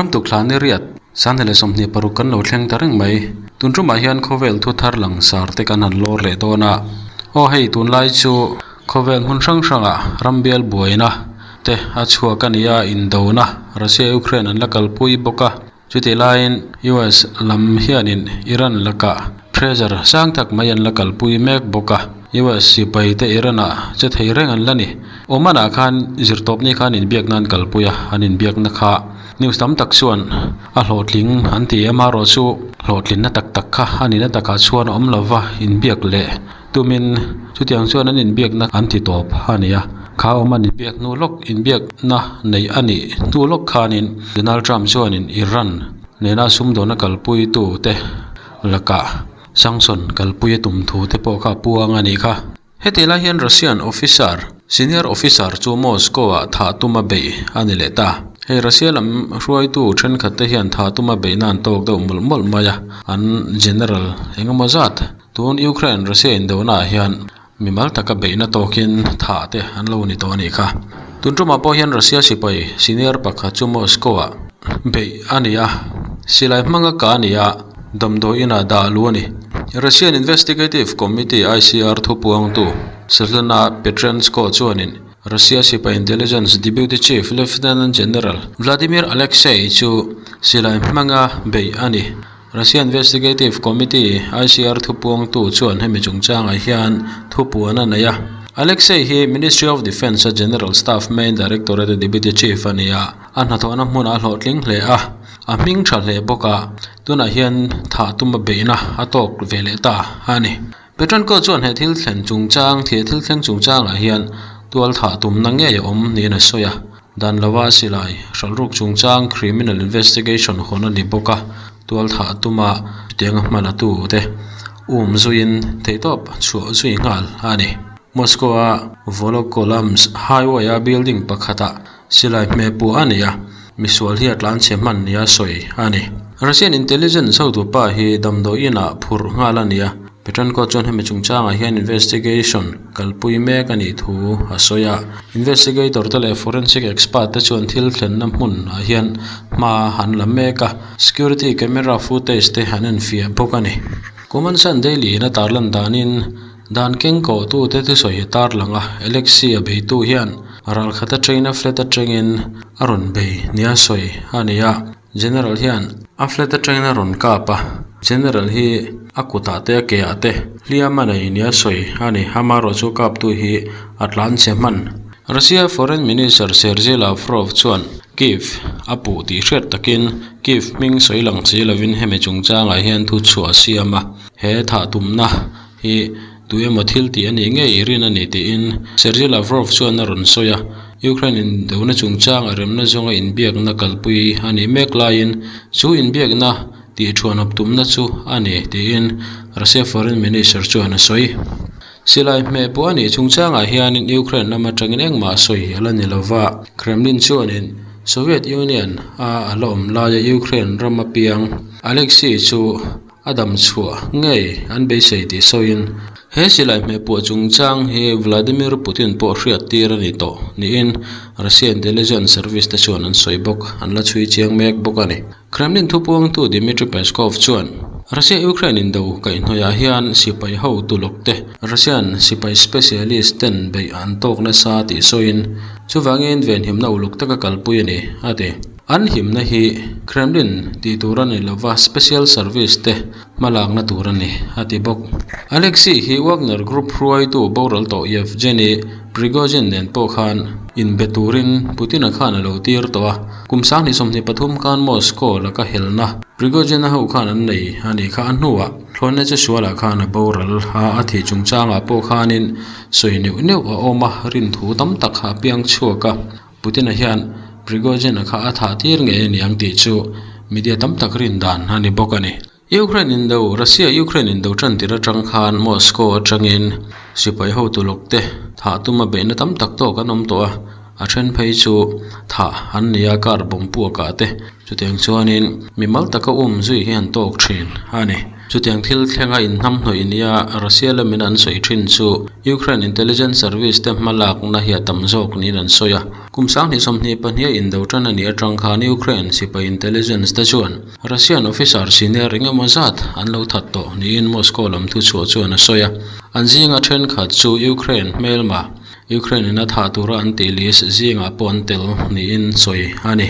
Ramtuk thla ni riat, Sanghnih leh 26 kan lo thleng ta reng mai. Tun tumah hian khawvel thu thar langsar te kan han lawr leh dawn a. Aw hei tunlai chu khawvel hmun hrang hrangah rambial buaina te a chhuak a ni a, indona Russia-Ukraine an la kalpui bawk a. Chutih laiin US lam hianin Iran lakah pressure sang tak mai an la kalpui mek bawk a, US sipai te Iran ah che thei reng an la ni. Oman ah khan zirtawpni khan inbiakna an kalpui a, an inbiakna kha news tam tak chuan a hlawhtling an ti em a, erawh chu hlawhtlinna tak tak kha a nihna takah chuan a awm lova inbiak leh tumin chutiang chuan an inbiakna an ti tawp a ni a, kha awm an inbiak hnu lawk inbiakna neih a nih hnu lawk khanin Donald Trump chuanin Iran nena sumdawnna kalpuitu te lakah sanction kalpui a tum thu te pawh kha a puang a nih kha. Heti lai hian Russian officer, senior officer chu Moscow ah thah tuma beih a ni leh ta. Hei Russia lam hruaitu thenkhat te hian thah tuma beihna an tawk deuh mawlh mawlh mai a, an general engemaw zat Tun Ukraine Russia indona ah hian mimal taka beihna tawkin thah te an lo ni tawh a nih kha. Tun tumah pawh hian Russia sipai senior pakhat chu Moscow ah beih a ni a, silai hmanga ka a ni a, damdawi inah dah lu a ni. Russian Investigative Committee, ICR, thupuangtu Svetlana Petrenko chuanin Russia sipai intelligence deputy chief Lieutenant General Vladimir Alexei chu silai hmanga beih a ni. Russia Investigative Committee, ICR, thupuangtu chuan hemi chungchangah hian thupuan a nei a. Alexei hi Ministry of Defence-a General Staff Main Directorate-a Deputy Chief a ni a, a hnathawhna hmunah a hlawhtling hle a, a hming tha hle bawk a, tunah hian thah tuma beihna a tawk ve leh ta a ni. Petrenko chuan he thil thlen chungchang, he thil thleng chungchangah hian tual thah tumna ngei a awm niin a sawi a. Dan lova silai hralhruk chungchang criminal investigation hawn a ni bawk a, tual thah tuma chutianga hman a tu te um zuiin theihtawp chhuah zui nghal a ni. Moscow-a Volokolamsk highway-a building pakhatah silai hmeh puah a ni a, misual hi a tlanchhe hman nia sawi a ni. Russian intelligence hotupa hi damdawi inah phurh nghal a ni a, Petrenko chuan hemi chungchangah hian investigation kalpui mek a nih thu a sawi a. Investigator te leh forensic expert te chuan thil thlenna hmun ah hian hma an la mek a, security camera footage te an enfiah bawk a ni. Common Daily in a tarlan danin dan keng kawh tu te thusawi hi tarlang a, Alexei a beitu hian ralkhat atangin a flat atangin a rawn bei nia sawi a ni a. General hian a flat atangin a rawn kap a, General hi a kutah te a ke ah te hliam a nei nia sawi a ni, amaherawhchu kaptu hi a tlan chhe hman. Russia Foreign Minister Sergei Lavrov chuan Kyiv a puh tih hriat takin Kyiv hming sawi lang si lovin hemi chungchangah hian thu chhuah a siam a, he thah tumna hi tu emaw thil tih a nih ngei rin a ni tiin Sergei Lavrov chuan a rawn sawi a. Ukraine indona chungchanga remna zawnga inbiakna kalpui a nih mek laiin chu inbiakna tih thuanawp tumna chu a ni tiin Russia Foreign Minister chuan a sawi. Silai hmeh pawh a nih chungchangah hianin Ukraine lam atangin engmah sawi a la ni lova, Kremlin chuanin Soviet Union a a la awm laia Ukraine ram apiang Alexei chu A dam chhuah ngei an beisei tih sawiin he silai hmehpuah chungchang hi Vladimir Putin pawh hriat tir a ni tawh niin Russia intelligence service te chuan an sawi bawk, an la chhui chiang mek bawk a ni. Kremlin thupuangtu Dmitry Peskov chuan Russia-Ukraine indo kaihhnawihah hian sipai ho tulawk te Russian sipai specialist ten beih an tawk nasa tih sawiin chuvangin venhimna uluk taka kalpui a ni, a ti. An himna hi Kremlin tih tur a ni lova special service te hmalakna tur a ni, a ti bawk. Alexei hi Wagner Group hruaitu boral tawh Yevgeny Prigozhin nen pawh khan inbe turin Putin-a khan a lo tir tawh a, kum 2023 khan Moscow laka helna Prigozhin-a ho khan an nei a nih kha a hnuah thlawnna che sualah khan a boral a, a thih chungchangah pawh khanin sawi neuh neuh a awm a, rinthu tam tak a piang chhuak a. Putin-a hian Prigozhin-a kha a thah tir ngei a ni ang tih chu media tam tak rin dan a ni bawk a ni. Ukraine indo, Russia-Ukraine indo tan tir atang khan Moscow atangin sipai hotu lawk te thah tuma beihna tam tak tawk an awm tawh a, a then phei chu thah an ni a car bomb puakah te chutiang chuanin mimal taka um zui hi an tawk thin a ni. Chutiang thil thlenga inhnamhnawih nia Russia lamin an sawi thin chu Ukraine intelligence service te hmalakna hi a tam zawk niin an sawi a. Kum 2022 a indo tan a nih atang khan Ukraine sipai intelligence te chuan Russian officer senior eng emaw zat an lo that tawh niin Moscow lam thuchhuah chuan a sawi a. An zinga thenkhat chu Ukraine hmelma Ukraine in a thah tura an tih list zingah pawh an tel niin sawi a ni.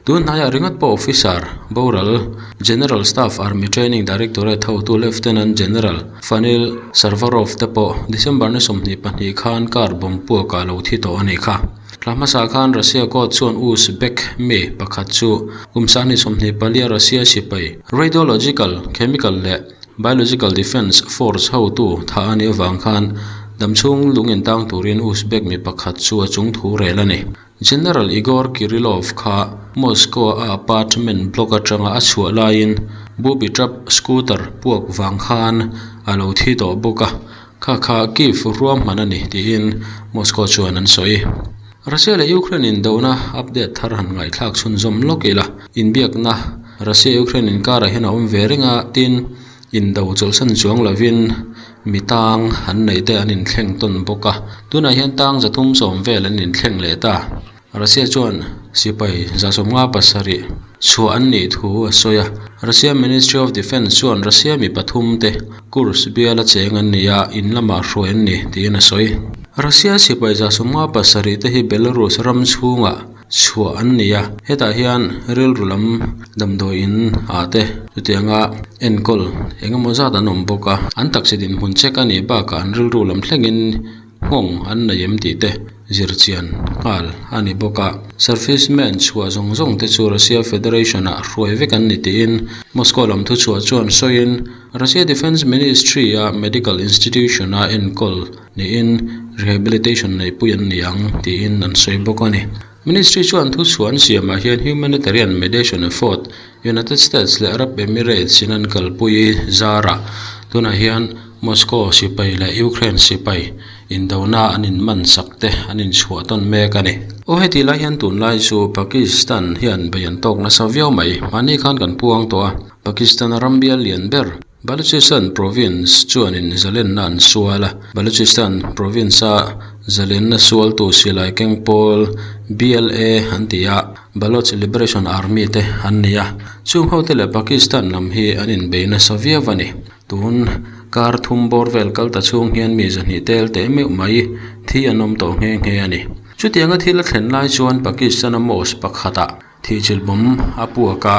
Tun hnaiah ringawt pawh officer boral General Staff Army Training Directorate hotu Lieutenant General Fanil Sarvarov te pawh December ni 22 khan car bomb puakah lo thi tawh a nih kha. Thla hmasa khan Russia court chuan Uzbek mi pakhat chu kum 24 Russia sipai radiological, chemical leh Biological Defence Force hotu thah a nih avang khan damchhung lung intang turin Uzbek mi pakhat chu a chung thu rel a ni. General Igor Kirillov kha Moscow a apartment block atanga a chhuah laiin booby trap scooter puak vang khan a lo thi tawh bawk a, kha kha Kyiv ruahman a ni tiin Moscow chuan an sawi. Russia leh Ukraine indona update thar han ngaihthlak chhunzawm lawk ila, inbiakna Russia-Ukraine inkarah hian a awm ve reng a, tin, indo chawlhsan chuang lovin mi tang an neih te an inthleng tawn bawk a, tunah hian tang 370 vel an inthleng leh ta. Russia chuan sipai 57 chhuah an nih thu a sawi a, Russia Ministry of Defence chuan Russia mi pathum te Kursk biala cheng an ni a, in lamah hruai an ni tiin a sawi. Russia sipai 57 te hi Belarus ram chhungah chhuah an ni a, hetah hian rilru lam damdawi in ah te chutianga enkawl eng emaw zat an awm bawk a, an taksa dinhmun check a nih bakah an rilru lam thlengin nghawng an nei em tih te zir chian nghal a ni bawk a. Servicemen chhuah zawng zawng te chu Russia Federation ah hruai vek an ni tiin Moscow lam thuchhuah chuan sawiin Russia Defence Ministry a medical institution a enkawl niin rehabilitation neihpui an ni ang tiin an sawi bawk a ni. Ministry chuan thuchhuah an siamah hian humanitarian mediation effort United States leh Arab Emirates in an kalpui zarah tunah hian Moscow sipai leh Ukraine sipai indona an inman sak te an inchhuah tawn mek a ni. Aw heti lai hian tunlai chu Pakistan hian bei an tawk nasa viau mai. Mahni khan kan puang tawh a, Pakistan a ram bial lian ber Balochistan province chuanin zalenna an sual a, Balochistan province-a zalenna sualtu silai keng pawl BLA an ti a, Baloch Liberation Army te an ni a, chung hote leh Pakistan lam hi an inbei nasa viau a ni. Tun kar thum bawr vel kal ta chhung hian mi 200 tel teh meuh mai thi an awm tawh nghe nghe a ni. Chutianga thil a thlen lai chuan Pakistan-a mosque pakhatah thihchilh bawm a puak a,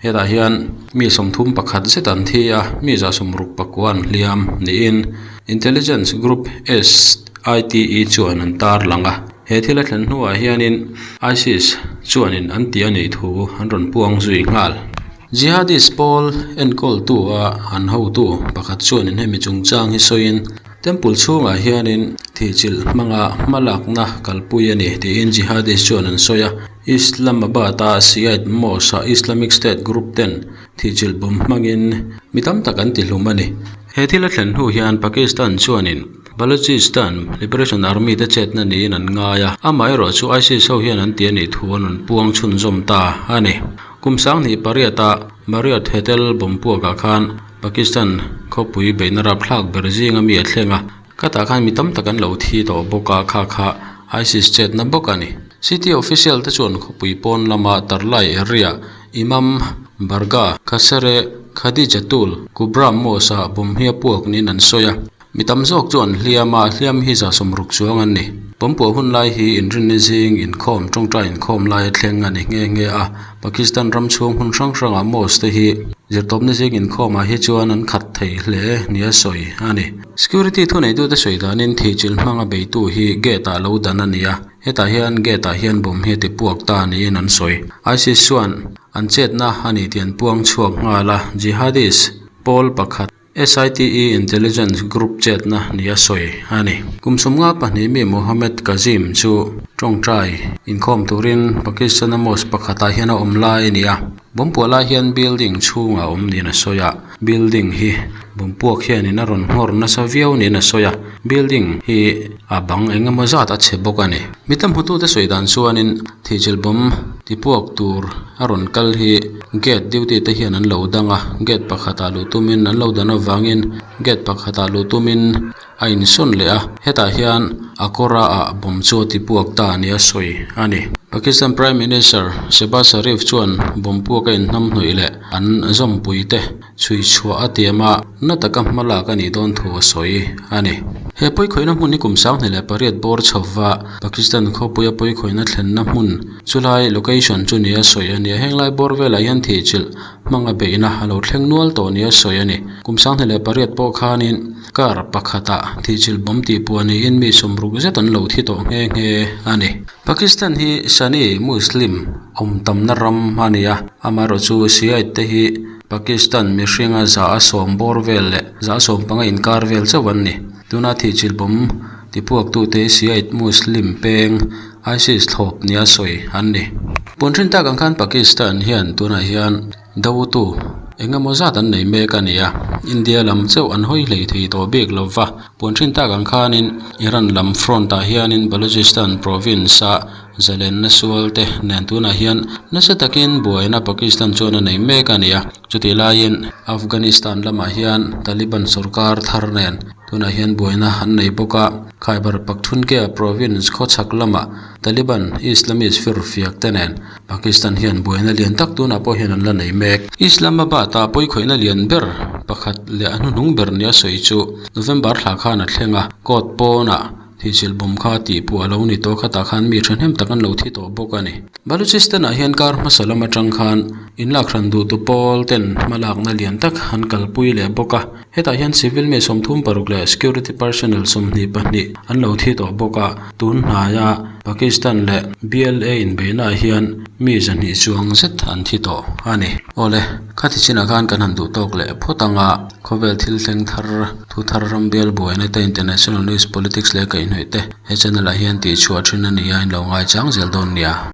hetah hian mi 31 zet an thi a, mi 69 an hliam niin Intelligence Group SITE chuan an tarlang a. He thil a thlen hnuah hianin ISIS chuanin an ti a nih thu an rawn puang zui nghal. Jihadist pawl enkawltu a an hotu pakhat chuanin hemi chungchang hi sawiin temple chhungah hianin thihchilh hmanga hmalakna kalpui a ni tiin jihadist chuan an sawi a. Islamabad-a Shiite Mosque-ah Islamic State group ten thihchilh bomb hmangin mi tam tak an tihlum a ni. He thil a thlen hnu hian Pakistan chuanin Balochistan Liberation Army te chetna niin an ngai a, amaherawh chu ISIS ho hian an ti a nih thu an rawn puang chhunzawm ta a ni. Kum 2008-a Marriott Hotel bomb puakah khan Pakistan khawpui beihna rapthlak ber zinga mi a thleng a, khatah khan mi tam tak an lo thi tawh bawk a, kha kha ISIS chetna bawk a ni. City official te chuan khawpui pawn lama Tarlai area Imam Bargah Khasere Khadijatul Kubra Mosque-ah bomb hi a puak niin an sawi a. Mi tam zawk chu an hliam a, hliam hi 60 chuang an ni. Pawmpuah hun lai hi inrinni zing inkhawm, tawngtai inkhawm lai a thleng a ni nghe nghe a. Pakistan ram chhung hmun hrang hrangah mosque te hi zirtawpna zing inkhawmah hi chuan an khat thei hle nia sawi a ni. Security thuneitute sawi danin thihchilh hmanga beitu hi gate ah lo dan a ni a, hetah hian gate ah hian bomb hi a ti puak ta niin an sawi. ISIS chuan an chetna a ni tih an puang chhuak nghal a, jihadist pawl pakhat, SITE Intelligence Group chetna nia sawi a ni. Kum 52 mi Mohammed Kazim chu tawngtai inkhawm turin Pakistan-a mosque pakhatah hian a awm lai a ni a. Bomb puah lai hian building chhungah a awm niin a sawi a building hi bomb puak hianin a rawn nghawr nasa viau niin a sawi a building hi a bang eng emaw zat a chhe bawk a ni. Mi tam hmu tute sawi dan chuanin thihchilh bomb ti puak tur a rawn kal hi gate duty te hian an lo dang a gate pakhatah luh tumin an lo dan avangin gate pakhatah luh tumin a insawn leh a hetah hian a kawra ah bomb chu a ti puak ta nia sawi a ni. Pakistan Prime Minister Shehbaz Sharif chuan bomb puak a inhnam hnawih leh an zawmpui te chhui chhuah a tiam a, na taka hma lak a nih dawn thu a sawi a ni. He pawikhawihna hmun hi kum 2008 bawr chhova Pakistan khawpuia pawikhawihna thlenna hmun chulai location chu nia sawi a ni a, henglai bawr velah hian thihchilh hmanga beihna a lo thleng nual tawh nia sawi a ni. Kum 2008 pawh khanin car pakhatah thihchilh bomb tih puah niin mi sawmruk zet an lo thi tawh nghe nghe a ni. Pakistan hi Sunni Muslim awm tamna ram a ni a, amaherawhchu Shiite te hi Pakistan mihringa za a sawm bawr vel leh za a sawm panga inkar vel chauh an ni. Tuna thihchilh bomb tipuaktute hi Shiite Muslim peng ISIS thlawp nia sawi an ni. Puan hrin tak ang khan Pakistan hian tunah hian dotu eng emaw zat an nei mek a ni a, India lam chauh an hawi hlei thei tawh bik lo va. Puan hrin tak ang khanin Iran lam front ah hianin Balochistan province a Zalenna sual te nen tunah hian nasa takin buaina Pakistan chuan a nei mek a ni a, chutih laiin Afghanistan lamah hian Taliban sorkar thar nen tunah hian buaina an nei bawk a, Khyber Pakhtunkhwa province khawchhak lamah Taliban Islamist firfiak te nen Pakistan hian buaina lian tak tunah pawh hian an la nei mek. Islamabad-a pawikhawihna lian ber pakhat leh a hnuhnung ber nia sawi chu November thla khan a thleng a, court pawnah Thihchilh bawm kha tih pawh a lo ni tawh khatah khan mi thahnem tak an lo thi tawh bawk a ni. Balochistan-ah hian kar hmasa lam atang khan inlak hran duhtu pawl ten hmalakna lian tak an kalpui leh bawk a. Hetah hian civil mi 36 leh security personnel 22 an lo thi tawh bawk a. Tun hnaia Pakistan leh BLA inbeihnaah hian mi 200 chuang zet an thi tawh a ni. Awle, khati chinah khan kan han duh tawk leh phawt ang a, khawvel thil thleng thar. Thu thar ram bial buaina te International News Politics leh kaihhnawih te he channel ah hian tih chhuah thin a ni a, in lo ngaichang zel dawn nia.